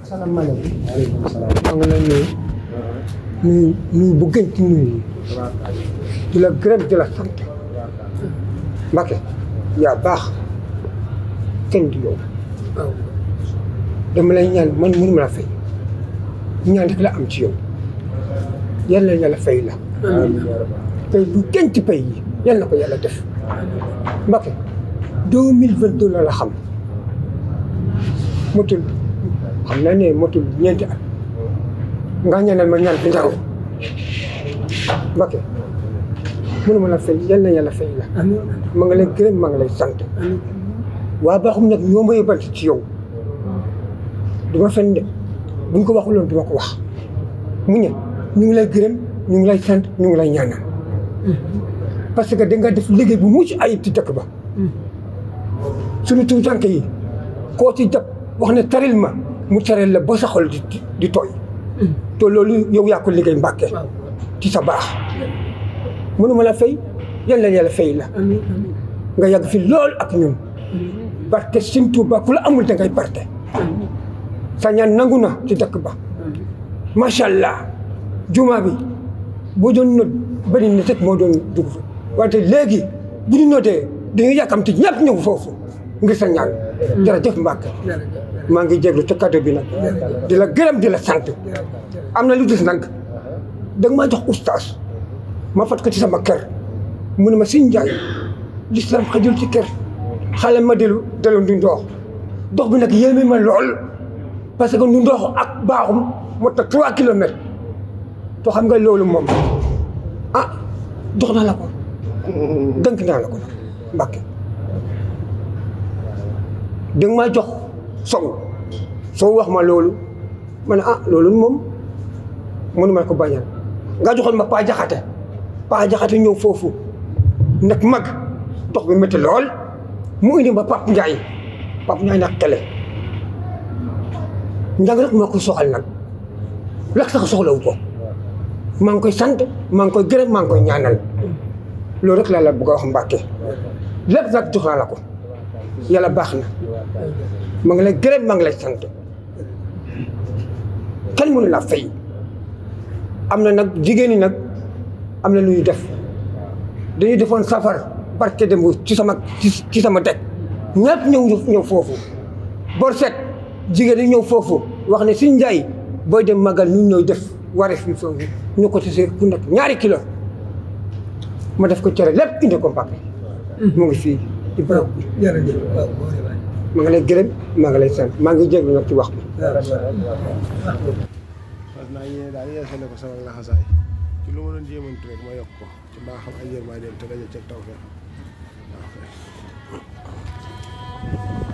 salaamaaleykum. waaleykum salaam. maa ngi lay nuyu bu gën ci nuyu di la gërëm di la sant. Mbacke yaa baax kenn du yow. dama lay ñaan man mënu ma la fay ñaan rek la am ci yow yàlla yàlla fay la. tey bu gën ci pay yi yàlla na ko yàlla def. Mbacke 2022 la xam motul xam naa ne motul ñeenti at nga ñaanal ma ñaan bi ndaw Mbacke mënu ma la fay yàlla na yàlla fay la. ma nga lay gërëm ma nga lay sant. waa baaxum nag ñoo ma yóbbante ci yow duma fen de buñ ko waxuloon duma ko wax mu ne ñu ngi lay gërëm ñu ngi lay sant ñu ngi lay ñaanal parce que da nga def liggéey bu mucc ayib ci dëkk ba. suñu tuutànk yi koo ci jàpp wax ne taril ma mu taril la ba sa xol di tooy. te loolu yow yaa ko liggéey Mbacke ci sa baax mënuma la fay yàlla yàlla fay la. nga yàgg fi lool ak ñun barke Sëñ Tuuba ku la amul da ngay parte sa ñaan nangu na ci dëkk ba macha allah juma bi boo doon nodd bëri na rek moo doon dugg wante léegi bu ñu noddee dañuy yàkkamti ñëpp ñëw foofu ngir sa ñaan. jërëjëf Mbacke maa ngi jéglu ca kàddu bi nag di la gërëm di la sant. am na lu des nag da nga maa jox oustaz ma fat ko ci sama kër mu ne ma Sëñ Njaay l'islam xajul ci kër xale ma delu ndu dox bi nag yéeme ma lool parce que ndu ndox ak baaxum moo tax 3 kilomètres to xam nga loolu moom dox naa la ko dënk naa la ko nag Mbacke da nga maa jox soo wax ma loolu ma ne loolu moom mënu ma ko bañal nga joxoon ma Paa Jaxate ñëw foofu nag mag dox bi métti lool mu indi ma Pape Ndiaye nag télé njàng rek moo ko soxal nag lak sax soxlawu ko maa ngi koy sant maa ngi koy gërëm maa ngi koy ñaanal loolu rek laa la bëgg a wax Mbacke lépp nag jox naa la ko yàlla baax na maa ngi lay gërëm maa ngi lay sant kenn mënu la fay. am na nag jigéen ñi nag am na lu ñuy def dañuy defoon safar barke dem ci sama dëkk ñëpp ñëw foofu bor set jigéen ñi ñëw foofu wax ne Sëñ Njaay booy dem magal ñu ñëw def wareef fi foofu ñu ko tisee ku nekk 2 kilo ma def ko cere lépp indi ko Mbacke mu ngi fii ci barab bi. jërëjëf maa ngi lay gërëm maa ngi lay sant maa ngi jéglu nag ci wax bi. naa yéene daal yeesale ko sama laxasaay ci lu ma doon jéemantu rek ma yokk ko ci mbaa xam ay yërmaa dem te daje ca taw feex waaw